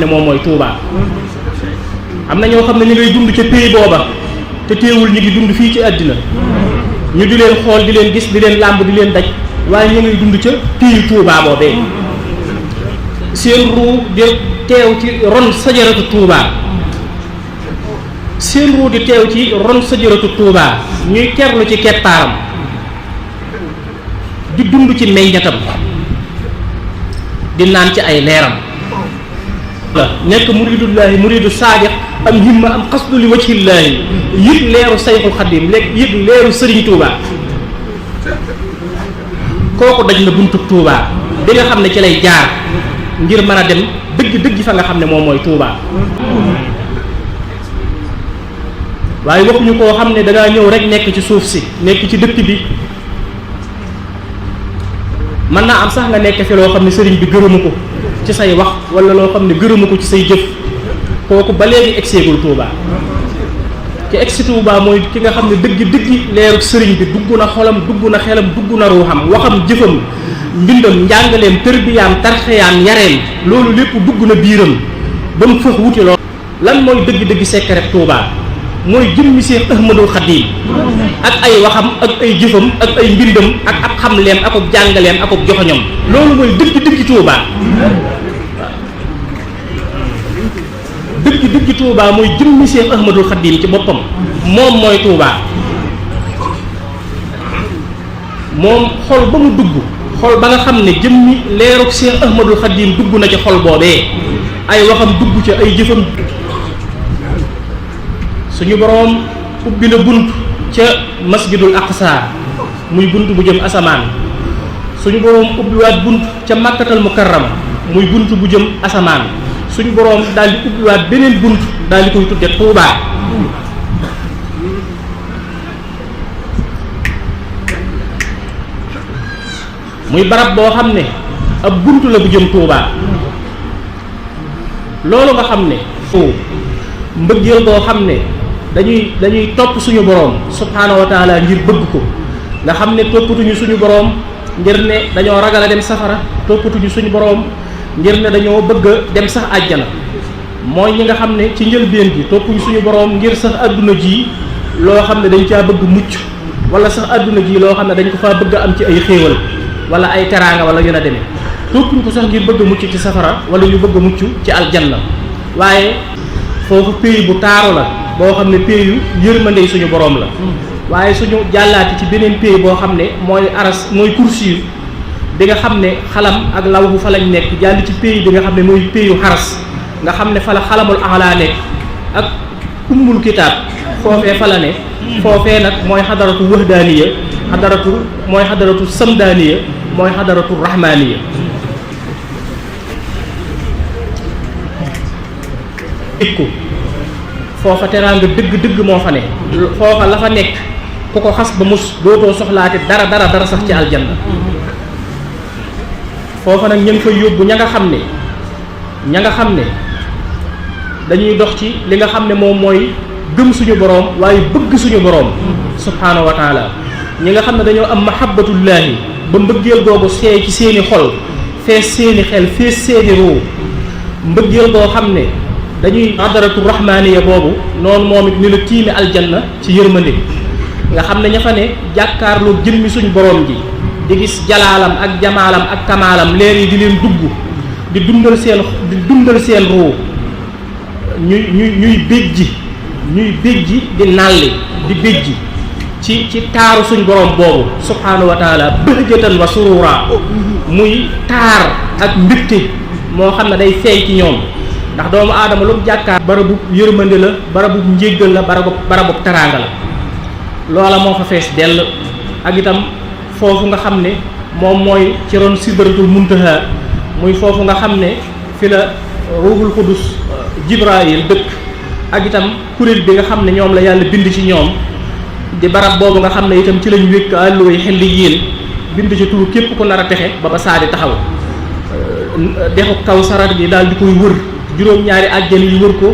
ne moom mooy Touba. am na ñoo xam ne ñu ngay dund ca pays booba te teewul ñu ngi dund fii ci àddina ñu di leen xool di leen gis di leen làmb di leen daj waaye ñu ngay dund ca pays Touba boobee seen ruu di teew ci ron sajaratu Touba seen ruu di teew ci ron sajaratu Touba ñuy kerlu ci keppaaram di dund ci meññatam di naan ci ay leeram la nekk muridullahi muridu saadiq am himma am xasdu li wajhillaahi yëg leeru sayxul xadim léegi yëg leeru sëriñ Touba kooku daj na buntu Touba bi nga xam ne ci lay jaar ngir mën a dem dëgg fa nga xam ne moom mooy Touba waaye waxuñu koo xam ne dangaa ñëw rek nekk ci suuf si nekk ci dëkk bi mën naa am sax nga nekk fi loo xam ne sëriñ bi gërëmu ko ci say wax wala loo xam ne gërëmu ko ci say jëf kooku ba léegi egseegul Touba ki egsi Touba mooy ki nga xam ne dëgg leeru sëriñ bi dugg na xolam dugg na xelam dugg na ruuxam waxam jëfam mbindam njàngaleem tërbiyaam tarxiyaam yareem loolu lépp dugg na biiram ba mu fëx wuti loolu lan mooy dëgg secret Touba mooy jëmmi Seex Ahmadul Xadim ak ay waxam ak ay jëfam ak ay mbindam ak ab xamleem ak ab jàngaleem ak ab joxoñam loolu mooy dëgg Touba dëgg Touba mooy jëmmi Seex Ahmadul Xadim ci boppam moom mooy Touba moom xol ba mu dugg xol ba nga xam ne jëmmi leeruk Seex Ahmadul Xadim dugg na ci xol boobee ay waxam dugg ci ay jëfam suñu boroom ubbi na bunt ca masjidul aqsa muy bunt bu jëm asamaan suñu boroom ubbiwaat bunt ca màkkatal mukarram muy bunt bu jëm asamaan suñu boroom daal di ubbiwaat beneen bunt daal di koy tudde Touba muy barab boo xam ne ab bunt la bu jëm Touba loolu nga xam ne mbëggeel boo xam ne dañuy topp suñu boroom subhaanahu wa taala ngir bëgg ko nga xam ne toppatuñu suñu boroom ngir ne dañoo ragal a dem safara toppatuñu suñu boroom ngir ne dañoo bëgg a dem sax àjjana mooy ñi nga xam ne ci njëlbéen gi toppuñu suñu boroom ngir sax àdduna ji loo xam ne dañ caa bëgg mucc wala sax àdduna ji loo xam ne dañ ko faa bëgg a am ci ay xéewal wala ay teraanga wala yu na demee toppuñu ko sax ngir bëgg a mucc ci safara wala ñu bëgg a mucc ci aljanna waaye foofu pays bu taaru la boo xam ne pays yu yërmande suñu boroom la waaye suñu jàllaati ci beneen pays boo xam ne mooy aras mooy kursi bi nga xam ne xalam ak lawhu fa lañ nekk jàll ci pays bi nga xam ne mooy pays yu xaras nga xam ne fa la xalamul axlaa nekk ak ummul kitaab foofee fa la ne foofee nag mooy xadaratu wahdaaniya mooy xadaratu samdaaniya mooy xadaratu rahmaaniya ko foofa teraanga dëgg moo fa ne foofa la fa nekk ku ko xas ba mus dootoo soxlaati dara sax ci aljanna foofa nag ñu ngi fay yóbbu ña nga xam ne dañuy dox ci li nga xam ne moom mooy gëm suñu boroom waaye bëgg suñu boroom subhaanahu wa taala ñi nga xam ne dañoo am mahabbatullaahi ba mbëggeel googu seey ci seeni xol fees seeni xel fees seeni ruu mbëggeel goo xam ne dañuy adaratu rahmaaniya boobu noonu moom it ni la tiime aljanna ci yërmande nga xam ne ña fa ne jàkkaarloo jëmmi suñu boroom ji di gis jalaalam ak jamaalam ak kamaalam leer yi di leen dugg di dundal seen ruu ñuy béjji di nalli di béjji ci taaru suñ boroom boobu subhaanahu wa taala bëhjatan wa surura muy taar ak mbégte moo xam ne day feeñ ci ñoom ndax doomu aadama lu mu jàkkaar barabu yërmande la barabu njéggal la barabu teraanga la loola moo fa fees dell ak itam foofu nga xam ne moom mooy ci ron sidratul muntaha muy foofu nga xam ne fi la ruuhul qudus jibrail dëkk ak itam kuréel bi nga xam ne ñoom la yàlla bind ci ñoom di barab boobu nga xam ne itam ci lañ wékk àlluway xelli yéen bind ci turu képp ku nar a texe ba saa di taxaw dexu kaw sarat gi daal di koy wër juróom-ñaari àjjana yi wër ko